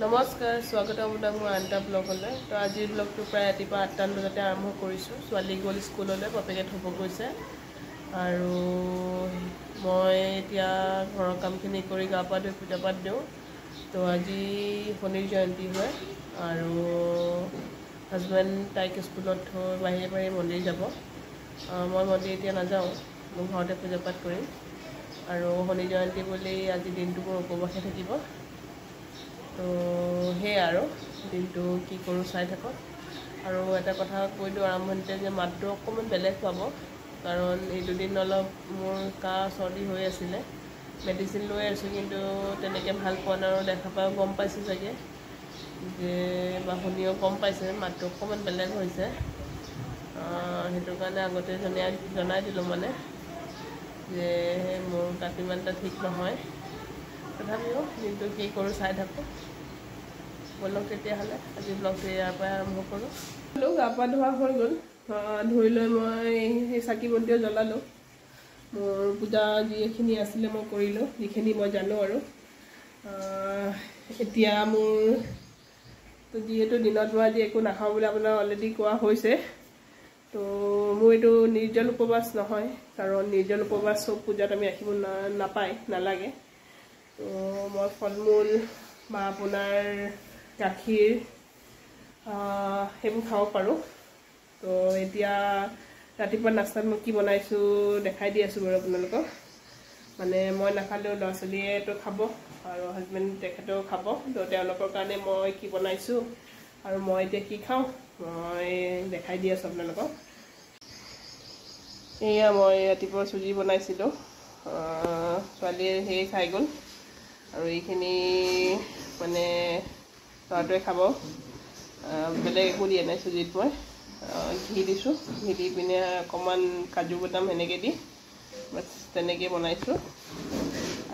নমস্কাৰ, স্বাগতম আপোনাক মোৰ আন এটা ব্লগলৈ। তো আজিৰ ব্লগটো প্ৰায় ৰাতিপুৱা 8টামান বজাতে আৰম্ভ কৰিছোঁ। ছোৱালী গ'ল স্কুললৈ, বাপেকে থ'ব গৈছে আৰু মই এতিয়া ঘৰৰ কামখিনি কৰি গা পা ধুই পূজা পাঠ দিওঁ। তো আজি শনিৰ জয়ন্তী হয় আৰু হাজবেণ্ড তাইক স্কুলত থৈ বাহিৰে বাহিৰে মন্দিৰ যাব। মই মন্দিৰ এতিয়া নাযাওঁ, মই ঘৰতে পূজা পাঠ কৰিম। আৰু শনি জয়ন্তী বুলি আজি দিনটো মোৰ উপবাসে থাকিব। তো সেয়াই আৰু দিনটো কি কৰোঁ চাই থাকক। আৰু এটা কথা কৈ দিওঁ আৰম্ভণিতে যে মাতটো অকণমান বেলেগ পাব, কাৰণ এই দুদিন অলপ মোৰ কাহ চৰ্দি হৈ আছিলে। মেডিচিন লৈ আছোঁ কিন্তু তেনেকৈ ভাল পোৱা নাই আৰু দেখা পাই গম পাইছে চাগে যে বা শুনিও গম পাইছে মাতটো অকণমান বেলেগ হৈছে। সেইটো কাৰণে আগতে জনাই দিলোঁ মানে যে মোৰ গাটো ইমান এটা ঠিক নহয়। তথাপিও দিনটো কি কৰোঁ চাই থাকোঁ। ব'লক তেতিয়াহ'লে আজি ব্লগটো ইয়াৰ পৰাই আৰম্ভ কৰোঁ। গা পা ধোৱা হৈ গ'ল, ধুই লৈ মই সেই চাকি বন্তিও জ্বলালোঁ। মোৰ পূজা যিখিনি আছিলে মই কৰিলোঁ, যিখিনি মই জানো। আৰু এতিয়া মোৰ যিহেতু দিনত মই আজি একো নাখাওঁ বুলি আপোনাক অলৰেডি কোৱা হৈছে, তো মোৰ এইটো নিৰ্জল উপবাস নহয়, কাৰণ নিৰ্জল উপবাস চব পূজাত আমি ৰাখিব নাপায়, নালাগে। তো মই ফল মূল বা আপোনাৰ গাখীৰ সেইবোৰ খাব পাৰোঁ। তো এতিয়া ৰাতিপুৱা নাস্তাত মই কি বনাইছোঁ দেখাই দি আছোঁ বাৰু আপোনালোকক। মানে মই নাখালেও ল'ৰা ছোৱালীয়েতো খাব আৰু হাজবেণ্ড তেখেতেও খাব। তো তেওঁলোকৰ কাৰণে মই কি বনাইছোঁ আৰু মই এতিয়া কি খাওঁ মই দেখাই দি আছোঁ আপোনালোকক। এয়া মই ৰাতিপুৱা চুজি বনাইছিলোঁ, ছোৱালীয়ে সেয়ে খাই গ'ল আৰু এইখিনি মানে ল'ৰাটোৱে খাব। বেলেগ একো দিয়া নাই চুজিত, মই ঘি দিছোঁ, ঘি দি পিনে অকণমান কাজু বাদাম সেনেকৈ দি বাছ তেনেকৈ বনাইছোঁ।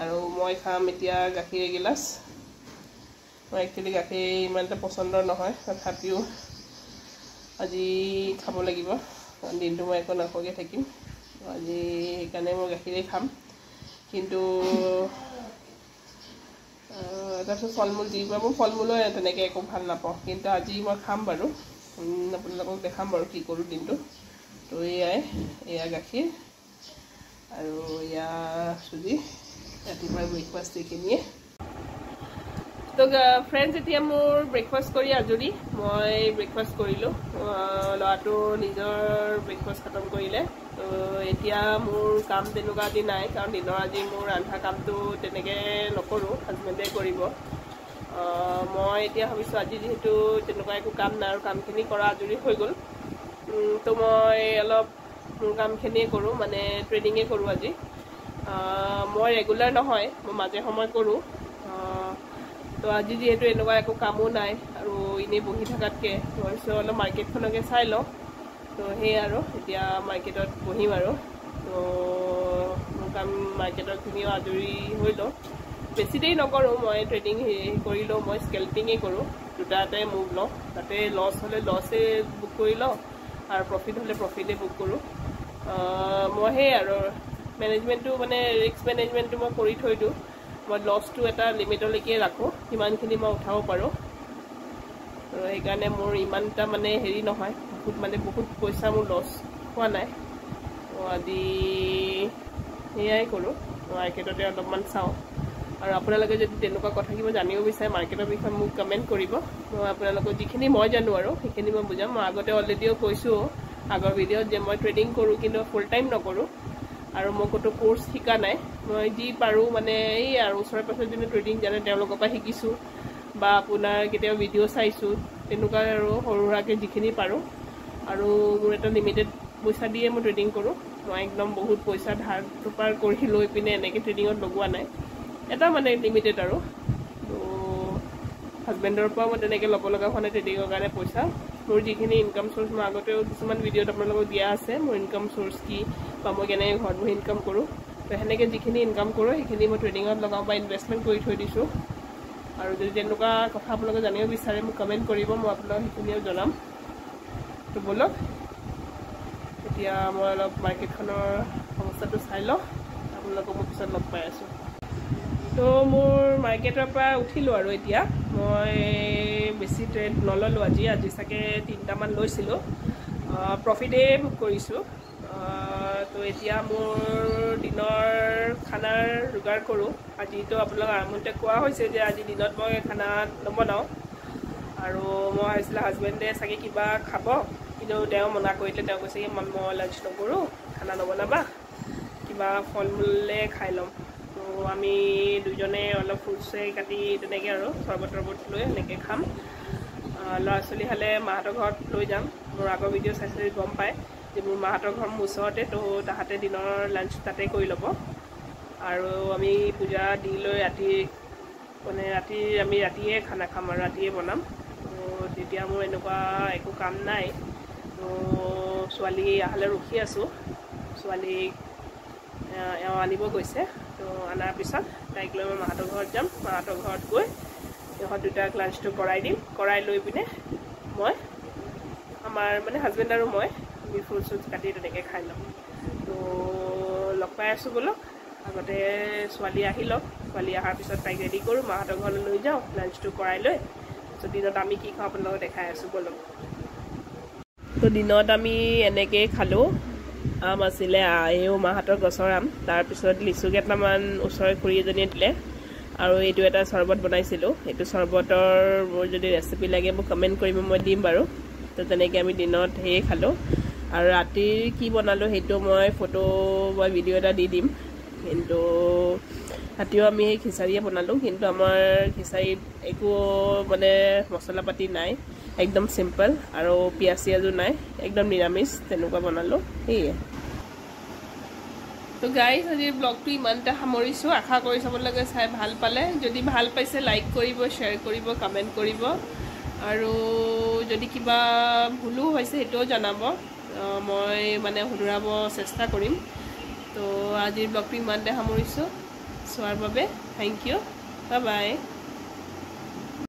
আৰু মই খাম এতিয়া গাখীৰ এগিলাচ। মই একচুৱেলি গাখীৰ ইমান এটা পচন্দৰ নহয়, তথাপিও আজি খাব লাগিব, কাৰণ দিনটো মই একো নোখোৱাকৈ থাকিম আজি, সেইকাৰণে মই গাখীৰেই খাম। কিন্তু তাৰপিছত ফল মূল যি মই ফল মূলো তেনেকৈ একো ভাল নাপাওঁ, কিন্তু আজি মই খাম বাৰু, আপোনালোকক দেখাম বাৰু কি কৰোঁ দিনটো। তো এয়াই, এয়া গাখীৰ আৰু এয়া চুজি, ৰাতিপুৱা ব্ৰেকফাষ্ট এইখিনিয়ে। তো ফ্ৰেণ্ডছ, এতিয়া মোৰ ব্ৰেকফাষ্ট কৰি আজৰি। মই ব্ৰেকফাষ্ট কৰিলোঁ, ল'ৰাটো নিজৰ ব্ৰেকফাষ্ট খতম কৰিলে। তো এতিয়া মোৰ কাম তেনেকুৱা আজি নাই, কাৰণ দিনৰ আজি মোৰ ৰন্ধা কামটো তেনেকৈ নকৰোঁ, হাজবেণ্ডে কৰিব। মই এতিয়া ভাবিছোঁ আজি যিহেতু তেনেকুৱা একো কাম নাই আৰু কামখিনি কৰা আজৰি হৈ গ'ল, তো মই অলপ মোৰ কামখিনিয়ে কৰোঁ, মানে ট্ৰেডিঙে কৰোঁ আজি। মই ৰেগুলাৰ নহয়, মই মাজে সময়ে কৰোঁ। তো আজি যিহেতু এনেকুৱা একো কামো নাই আৰু এনেই বহি থকাতকৈ ভাবিছোঁ অলপ মাৰ্কেটখনকে চাই লওঁ। তো সেয়ে আৰু এতিয়া মাৰ্কেটত বহিম আৰু। তো মোৰ কাম মাৰ্কেটৰখিনিও আজৰি হৈ লওঁ, বেছি দেৰি নকৰোঁ। মই ট্ৰেডিং কৰি লওঁ, মই স্কেল্পিঙেই কৰোঁ, দুটাতে মুভ লওঁ, তাতে লছ হ'লে লছেই বুক কৰি লওঁ আৰু প্ৰফিট হ'লে প্ৰফিটেই বুক কৰোঁ। মই সেই আৰু মেনেজমেণ্টটো মানে ৰিস্ক মেনেজমেণ্টটো মই কৰি থৈ দিওঁ। মই লছটো এটা লিমিটলৈকে ৰাখোঁ, সিমানখিনি মই উঠাব পাৰোঁ। তো সেইকাৰণে মোৰ ইমান এটা মানে হেৰি নহয়, বহুত মানে বহুত পইচা মোৰ লছ হোৱা নাই। তো আজি সেয়াই কৰোঁ, মাৰ্কেটতে অলপমান চাওঁ। আৰু আপোনালোকে যদি তেনেকুৱা কথা কিবা জানিব বিচাৰে মাৰ্কেটৰ বিষয়ে মোক কমেণ্ট কৰিব, মই আপোনালোকক যিখিনি মই জানো আৰু সেইখিনি মই বুজাম। মই আগতে অলৰেডিও কৈছোঁ আগৰ ভিডিঅ'ত যে মই ট্ৰেডিং কৰোঁ, কিন্তু ফুল টাইম নকৰোঁ আৰু মই ক'তো কোৰ্চ শিকা নাই। মই যি পাৰোঁ মানে এই আৰু ওচৰে পাঁজৰে যোনে ট্ৰেডিং জানে তেওঁলোকৰ পৰা শিকিছোঁ বা আপোনাৰ কেতিয়াবা ভিডিঅ' চাইছোঁ, তেনেকুৱা আৰু সৰু সুৰাকৈ যিখিনি পাৰোঁ। আৰু মোৰ এটা লিমিটেড পইচা দিয়ে মই ট্ৰেডিং কৰোঁ, মই একদম বহুত পইচা ধাৰ টোপাৰ কৰি লৈ পিনে এনেকৈ ট্ৰেডিঙত লগোৱা নাই, এটা মানে লিমিটেড। আৰু তো হাজবেণ্ডৰ পৰাও মই তেনেকৈ ল'ব লগা হোৱা নাই ট্ৰেডিঙৰ কাৰণে পইচা। মোৰ যিখিনি ইনকাম চ'ৰ্চ, মই আগতেও কিছুমান ভিডিঅ'ত আপোনালোকক দিয়া আছে মোৰ ইনকাম চ'ৰ্চ কি বা মই কেনেকৈ ঘৰত বহি ইনকাম কৰোঁ। তো সেনেকৈ যিখিনি ইনকাম কৰোঁ সেইখিনি মই ট্ৰেডিঙত লগাওঁ বা ইনভেষ্টমেণ্ট কৰি থৈ দিছোঁ। আৰু যদি তেনেকুৱা কথা আপোনালোকে জানিব বিচাৰে মোক কমেণ্ট কৰিব, মই আপোনালোকক সেইখিনিও জনাম। তো ব'লক এতিয়া মই অলপ মাৰ্কেটখনৰ অৱস্থাটো চাই লওঁ, আপোনালোকক মই পিছত লগ পাই আছোঁ। তো মোৰ মাৰ্কেটৰ পৰা উঠিলোঁ আৰু এতিয়া মই বেছি ট্ৰেড নল'লোঁ আজি। আজি চাগে 3টামান লৈছিলোঁ, প্ৰফিটেই বুক কৰিছোঁ। তো এতিয়া মোৰ দিনৰ খানাৰ যোগাৰ কৰোঁ। আজিতো আপোনালোক আৰম্ভণিতে কোৱা হৈছে যে আজি দিনত মই খানা নবনাওঁ, আৰু মই ভাবিছিলোঁ হাজবেণ্ডে চাগে কিবা খাব, কিন্তু তেওঁ মনা কৰি দিলে। তেওঁ কৈছে কি মই লাঞ্চ নকৰোঁ, খানা নবনাবা, কিবা ফল মূলে খাই ল'ম। তো আমি দুজনে অলপ ফ্ৰুটছে কাটি তেনেকৈ আৰু চৰ্বত তৰ্বত লৈ সেনেকৈ খাম। ল'ৰা ছোৱালী হ'লে মাহঁতৰ ঘৰত লৈ যাম। মোৰ আগৰ ভিডিঅ' চাই চাই গম পায় যে মোৰ মাহঁতৰ ঘৰ মোৰ ওচৰতে, তো তাহাঁতে দিনৰ লাঞ্চ তাতে কৰি ল'ব। আৰু আমি পূজা দি লৈ ৰাতি মানে ৰাতি আমি ৰাতিয়ে খানা খাম আৰু ৰাতিয়ে বনাম। তো তেতিয়া মোৰ এনেকুৱা একো কাম নাই। তো ছোৱালী অহালৈ ৰখি আছোঁ, ছোৱালীক এওঁ আনিব গৈছে। তো অনাৰ পিছত তাইক লৈ মই মাহঁতৰ ঘৰত যাম। মাহঁতৰ ঘৰত গৈ সিহঁত দুটাক লাঞ্চটো কৰাই দিম। কৰাই লৈ পিনে মই আমাৰ মানে হাজবেণ্ড আৰু মই আমি ফ্ৰুট চুট কাটি তেনেকৈ খাই ল'ম। তো লগ পাই আছোঁ ব'লক। আগতে ছোৱালী আহি লওক, ছোৱালী অহাৰ পিছত তাইক ৰেডি কৰোঁ, মাহঁতৰ ঘৰলৈ লৈ যাওঁ, লাঞ্চটো কৰাই লৈ তাৰপিছত দিনত আমি কি খাওঁ আপোনালোকক দেখাই আছোঁ ব'লক। তো দিনত আমি এনেকৈয়ে খালোঁ। আম আছিলে, এইও মাহঁতৰ গছৰ আম, তাৰপিছত লিচু কেইটামান ওচৰৰে খুৰী এজনীয়ে দিলে, আৰু এইটো এটা চৰ্বত বনাইছিলোঁ। এইটো চৰ্বতৰ মোৰ যদি ৰেচিপি লাগে মোক কমেণ্ট কৰিব, মই দিম বাৰু। তো তেনেকৈ আমি দিনত সেয়ে খালোঁ। আৰু ৰাতিৰ কি বনালোঁ সেইটো মই ফটো বা ভিডিঅ' এটা দি দিম। কিন্তু ৰাতিও আমি সেই খিচাৰিয়ে বনালোঁ, কিন্তু আমাৰ খিচাৰিত একো মানে মছলা পাতি নাই, একদম চিম্পল, আৰু পিঁয়াজ চিয়াজো নাই, একদম নিৰামিষ তেনেকুৱা বনালোঁ, সেয়ে। তো গাইজ আজিৰ ব্লগটো ইমানতে সামৰিছোঁ। আশা কৰিছোঁ আপোনালোকে চাই ভাল পালে। যদি ভাল পাইছে লাইক কৰিব, শ্বেয়াৰ কৰিব, কমেণ্ট কৰিব, আৰু যদি কিবা ভুলো হৈছে সেইটোও জনাব, মই মানে শুধৰাব চেষ্টা কৰিম। তো আজিৰ ব্লগটো ইমানতে সামৰিছোঁ। চোৱাৰ বাবে thank U, bye bye.